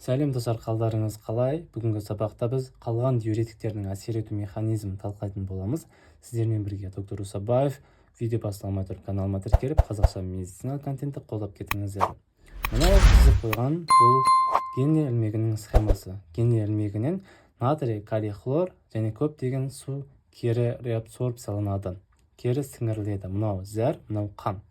Сәлем, достар, қалдарыңыз қалай? Бүгінгі сабақта біз қалған диуретиктердің әсер ету механизмін талқылайтын боламыз. Сіздермен бірге доктор Усабаев. Видео басталмай тұрып, каналыма тіркеліп, қазақша медициналық контентті қолдап кетіңіздер. Мынау сызып қойған бұл Генле ілмегінің схемасы. Генле ілмегінен натрий, калий, хлор және көптеген су кері реабсорбцияланады, кері сіңіріледі. Мынау зәр, мынау қан.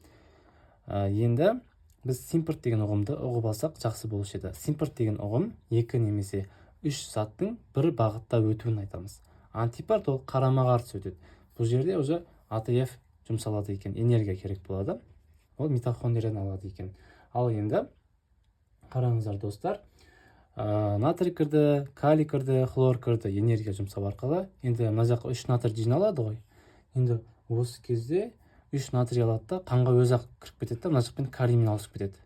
Енді біз симпорт деген ұғымды ұғып алсақ, жақсы болушы еді. Симпорт деген ұғым екі немесе үш заттың бір бағытта өтуін айтамыз. Антипорт ол қарама қарсы өтеді. Бұл жерде уже АТФ жұмсалады екен, энергия керек болады, ол митохондриядан алады екен. Ал енді қараңыздар, достар, натрий кірді, калий кірді, хлор кірді энергия жұмсау арқылы. Енді мына жаққа үш натрий жиналады ғой. Енді осы кезде үш натрий алады да, қанға өзі ақ кіріп кетеді да, мына жақпен калиймен ауысып кетеді,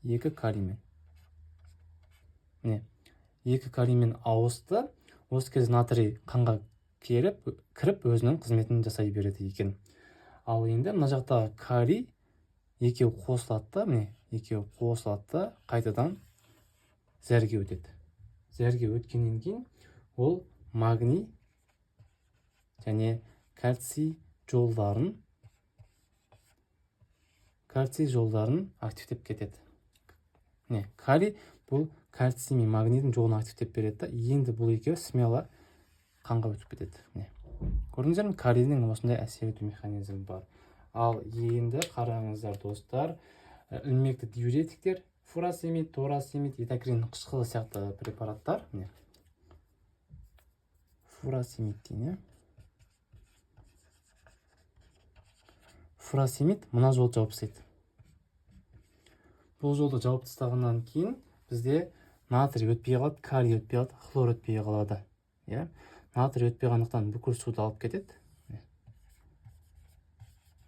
екі калиймен. Міне, екі калиймен ауысты. Осы кезде натрий қанға келіп кіріп, өзінің қызметін жасай береді екен. Ал енді мына жақтағы калий екеуі қосылады да, міне, екеуі қосылады да, қайтадан зәрге өтеді. Зәрге өткеннен кейін ол магний және кальций жолдарын активтеп кетеді. Міне, калий бұл кальций мен магнийдің жолын активтеп береді да, енді бұл екеуі смело қанға өтіп кетеді. Міне, көрдіңіздер ме, калийдің осындай әсер ету механизмі бар. Ал енді қараңыздар, достар, ілмекті диуретиктер: фуросемид, торасемид, этакрин қышқылы сияқты препараттар. Міне, фуросемид дейін, иә. Фуросемид мына жолды жауып тастайды. Бұл жолды жауып тастағаннан кейін бізде натрий өтпей қалады, калий өтпей қалады, хлор өтпей қалады, иә. Натрий өтпей қалғандықтан бүкіл суды алып кетеді,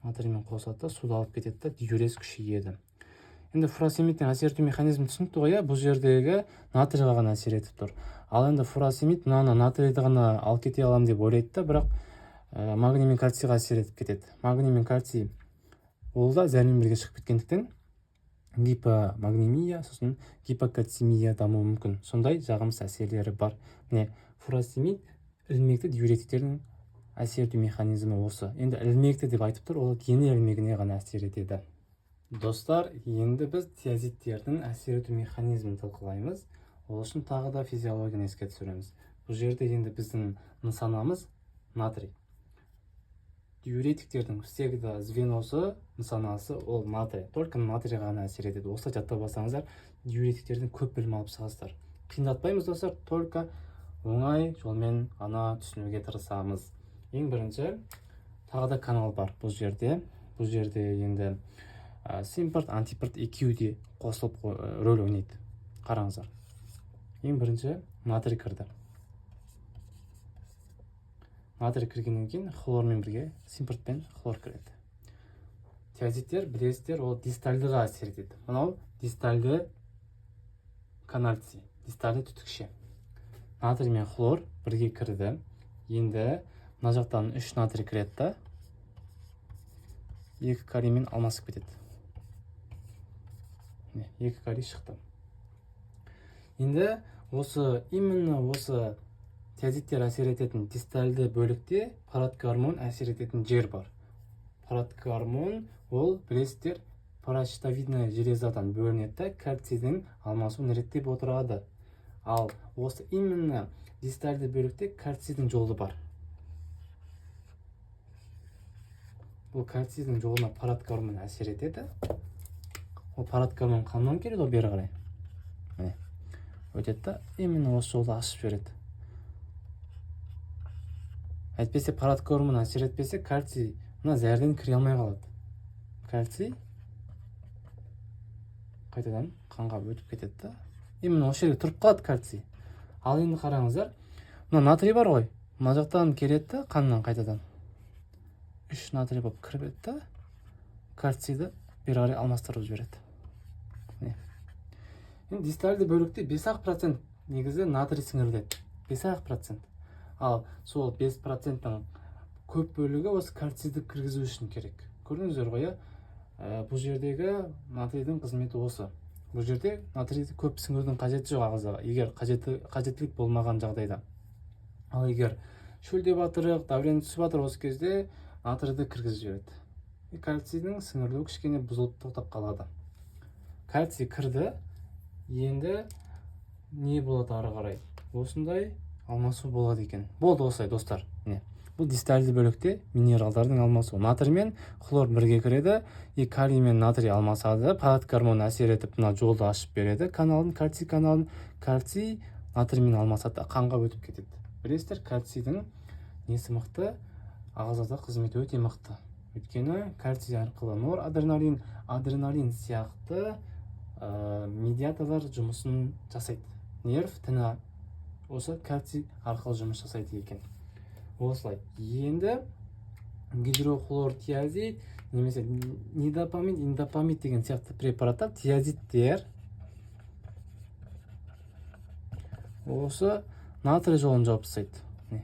натриймен қосады да, суды алып кетеді да, диурез күшейеді. Енді фуросемидтің әсер ету механизмі түсінікті ғой, иә. Бұл жердегі натрийға ғана әсер етіп тұр. Ал енді фуросемид мынаны, натрийді ғана алып кете аламын деп ойлайды да, бірақ магний мен кальцийға әсер етіп кетеді. Магний мен кальций ол да зәрмен бірге шығып кеткендіктен, гипомагнемия, сосын гипокальцемия дамуы мүмкін. Сондай жағымсыз әсерлері бар. Міне, фуросемид ілмекті диуретиктердің әсер ету механизмі осы. Енді ілмекті деп айтып тұр, ол Генле ілмегіне ғана әсер етеді. Достар, енді біз тиазидтердің әсер ету механизмін талқылаймыз. Ол үшін тағы да физиологияны еске түсіреміз. Бұл жерде енді біздің нысанамыз натрий. Диуретиктердің всегда звеносы, нысанасы ол натрий, только натрийға ғана әсер етеді. Осылай жаттап алсаңыздар, диуретиктерден көп білім алып шығасыздар. Қиындатпаймыз, достар, только оңай жолмен ғана түсінуге тырысамыз. Ең бірінші тағы да канал бар бұл жерде. Бұл жерде енді симпорт, антипорт екеуі де қосылып рөл ойнайды. Қараңыздар, ең бірінші натрий кірді. Натрий кіргеннен кейін хлормен бірге симпортпен хлор кіреді. Тиазидтер, білесіздер, ол дистальдыға әсер етеді. Мынау дистальды канальцы, дистальды түтікше. Натрий мен хлор бірге кірді. Енді мына жақтан үш натрий кіреді да, екі калиймен алмасып кетеді. Міне, екі калий шықты. Енді осы, именно осы тиазидтер әсер ететін дистальды бөлікте паратгормон әсер ететін жер бар. Паратгормон ол, білесіздер, паращитовидная железадан бөлінеді да, кальцийдің алмасуын реттеп отырады. Ал осы именно дистальды бөлікте кальцийдің жолы бар. Бұл кальцийдің жолына паратгормон әсер етеді. Ол паратгормон қаннан келеді ғой, бері қарай, міне, өтеді да, именно осы жолды ашып жібереді. Әйтпесе, паратгормон әсер етпесе, кальций мына зәрден кіре алмай қалады. Кальций қайтадан қанға өтіп кетеді да, именно осы жерге тұрып қалады кальций. Ал енді қараңыздар, мына натрий бар ғой, мына жақтан келеді да, қаннан қайтадан үш натрий болып кіріп да, кальцийді бері қарай алмастырып жібереді. Міне, енді дистальды бөлікте 5 ақ процент негізі натрий сіңіріледі, 5 ақ процент. Ал сол 5%-тің көп бөлігі осы кальцийді кіргізу үшін керек. Көрдіңіздер ғой, иә. Бұл жердегі натрийдің қызметі осы. Бұл жерде натрийді көп сіңірудің қажеті жоқ ағзаға, егер қажеттілік болмаған жағдайда. Ал егер шөлдеп жатырық, давление түсіп жатыр, осы кезде натрийді кіргізіп жібереді. И кальцийдің сіңірілуі кішкене бұзылып тоқтап қалады. Кальций кірді, енді не болады ары қарай? Осындай алмасу болады екен. Болды осылай, достар. Міне, бұл дистальды бөлікте минералдардың алмасуы. Натрий мен хлор бірге кіреді, и калий мен натрий алмасады. Парат гормон әсер етіп, мына жолды ашып береді, каналын, кальций каналын. Кальций натриймен алмасады, қанға өтіп кетеді. Білесіздер, кальцийдің несі мықты? Ағзада қызметі өте мықты. Өйткені кальций арқылы норадреналин, адреналин сияқты медиаторлар жұмысын жасайды. Нерв тіні осы кальций арқылы жұмыс жасайды екен. Осылай. Енді гидрохлортиазид немесе нидопамид, индопамид деген сияқты препараттар, тиазидтер осы натрий жолын жауып тастайды. Міне.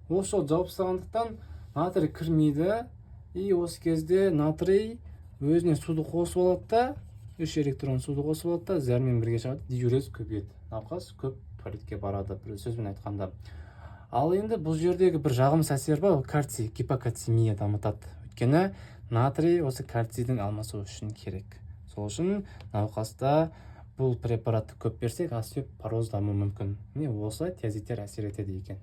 Осы жол жауып тастағандықтан натрий кірмейді, и осы кезде натрий өзіне суды қосып алады да, 3 электрон суды қосып алады да, зәрмен бірге шығады, диурез көбейеді. Науқас көп туалетке барады, бір сөзбен айтқанда. Ал енді бұл жердегі бір жағымсыз әсер бар, ол кальций гипокальцемия дамытады. Өйткені натрий осы кальцийдің алмасуы үшін керек. Сол үшін науқаста бұл препаратты көп берсек, остеопороз дамуы мүмкін. Міне, осылай тиазидтер әсер етеді екен.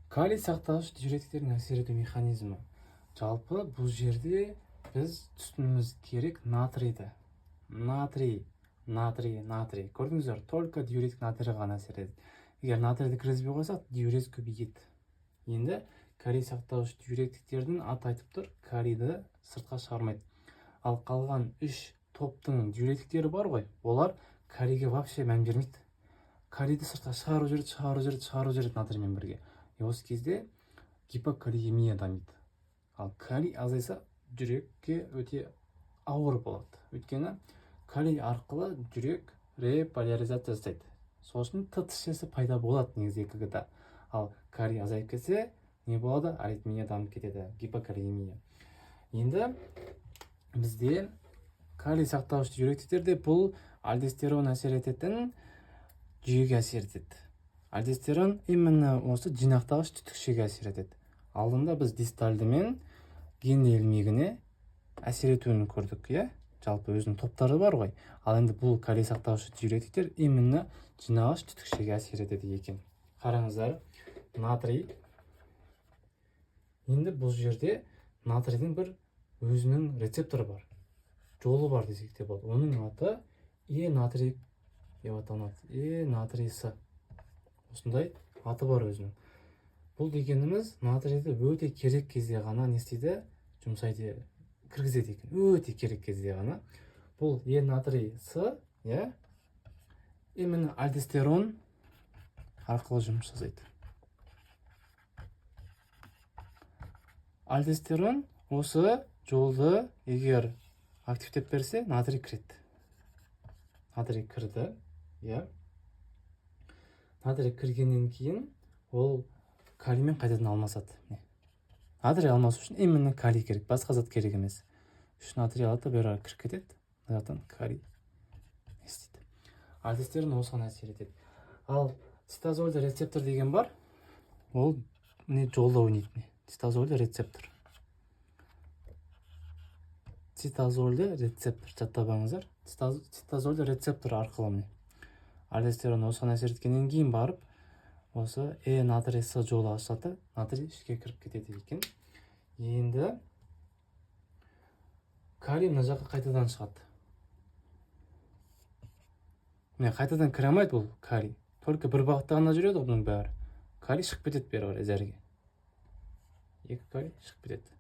Калий сақтағыш диуретиктердің әсер ету механизмі. Жалпы бұл жерде біз түсінуіміз керек натрийді. Натрий, натрий, натрий. Көрдіңіздер, только диуретик натрий ғана әсер етеді. Егер натрийді кіргізбей қойсақ, диурез көбейеді. Енді калий сақтауыш диуретиктердің аты айтып тұр, калийді сыртқа шығармайды. Ал қалған 3 топтың диуретиктері бар ғой, олар калийге вообще мән бермейді. Калийді сыртқа шығарып жібереді, шығарып жібереді, шығарып жібереді натриймен бірге. И осы кезде гипокалиемия дамиды. Ал калий азайса, жүрекке өте ауыр болады. Өйткені калий арқылы жүрек реполяризация жасайды. Сол үшін Т тісшесі пайда болады негізі ЭКГ-да. Ал калий азайып кетсе, не болады? Аритмия дамып кетеді, гипокалиемия. Енді бізде калий сақтауыш диуретиктерде бұл альдостерон әсер ететін жүйеге әсер етеді. Альдостерон именно осы жинақтағыш түтікшеге әсер етеді. Алдында біз дистальды мен Генде ілмегіне әсер етуін көрдік, иә? Жалпы өзінің топтары бар ғой. Ал енді бұл калий сақтаушы диуретиктер именно жинағыш түтікшеге әсер етеді екен. Қараңыздар, натрий. Енді бұл жерде натрийдің бір өзінің рецепторы бар, жолы бар десек те болады. Оның аты Е натрий деп аталынады. Е натрий С. Осындай аты бар өзінің. Бұл дегеніміз натрийді өте керек кезде ғана не істейді? Жұмсайды, кіргізеді екен. Өте керек кезде ғана. Бұл Е натрий С, иә, именно альдостерон арқылы жұмыс жасайды. Альдостерон осы жолды егер активтеп берсе, натрий кіреді. Натрий кірді, иә. Натрий кіргеннен кейін ол калиймен қайтадан алмасады. Міне. Натрий алмасу үшін именно калий керек, басқа зат керек емес. 3 натрий алады да, бері қарай кіріп кетеді. Мына жақтан калий не істейді? Альдостерон осыған әсер етеді. Ал цитозольды рецептор деген бар. Ол міне жолда ойнайды. Міне, цитозольды рецептор. Цитозольды рецептор жаттап алыңыздар. Цитозольды рецептор арқылы міне альдостерон осыған әсер еткеннен кейін барып осы Е натрий С жолы ашылады, натрий ішке кіріп кетеді екен. Енді калий мына жаққа қайтадан шығады. Міне, қайтадан кіре алмайды бұл калий. Только бір бағытта ғана жүреді ғой бұның бәрі. Калий шығып кетеді бері қарай зәрге. 2 калий шығып кетеді.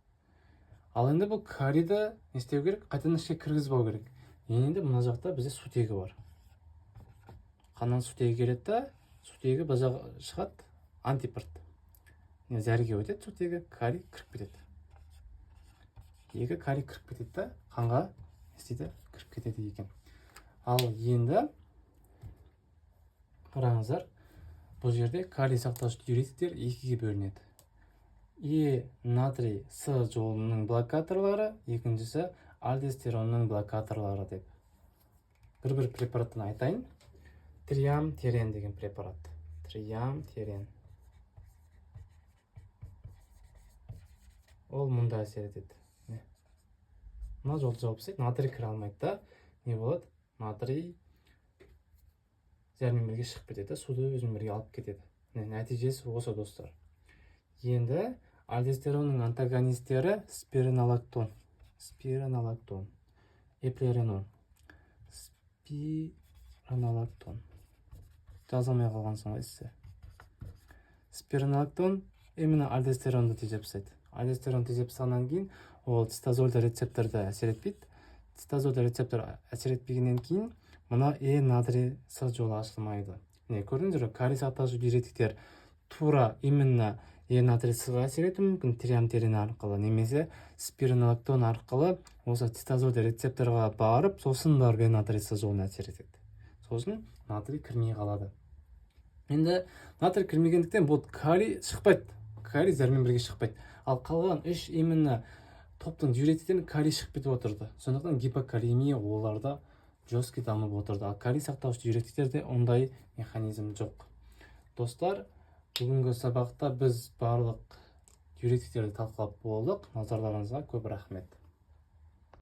Ал енді бұл калийді не істеу керек? Қайтадан ішке кіргізіп алу керек. Енді мына жақта бізде сутегі бар. Қаннан сутегі келеді да, сутегі бұл жаққа шығады, антипорт. Міне, зәрге өтеді сутегі, калий кіріп кетеді. 2 калий кіріп кетеді да, қанға не істейді? Кіріп кетеді екен. Ал енді қараңыздар, бұл жерде калий сақтаушы диуретиктер екіге бөлінеді. Е натрий С жолының блокаторлары, екіншісі альдостеронның блокаторлары деп. Бір препараттан айтайын. Триамтерен деген препарат. Триамтерен. Ол мұнда әсер етеді. Міне. Мына жолды жауып тастайды, натрий кіре алмайды да. Не болады? Натрий зәрмен бірге шығып кетеді, суды өзімен бірге алып кетеді. Міне, нәтижесі осы, достар. Енді альдостеронның антагонистері спиронолактон. Спиронолактон. Эплеренон. Спиронолактон. Жаза алмай қалғансың ғой сіз. Спиронолактон именно альдостеронды тежеп тастайды. Альдостерон тежеп тастағаннан кейін ол цитозольды рецепторды әсер етпейді. Цитозольды рецептор әсер етпегеннен кейін мына Е натрий С жолы ашылмайды. Міне, көрдіңіздер ғой, калий сақтаушы диуретиктер тура именно Е натрий С-ға әсер етуі мүмкін триамтерен арқылы немесе спиронолактон арқылы осы цитозольды рецепторға барып, сосын барып Е натрий С жолына әсер етеді. Сосын натрий кірмей қалады. Енді натрий кірмегендіктен бұл калий шықпайды. Калий зәрмен бірге шықпайды. Ал қалған үш именно топтың диуретиктерін калий шығып кетіп отырды. Сондықтан гипокалиемия оларда жесткий дамып отырды. Ал калий сақтаушы диуретиктерде ондай механизм жоқ. Достар, бүгінгі сабақта біз барлық диуретиктерді талқылап болдық. Назарларыңызға көп рахмет.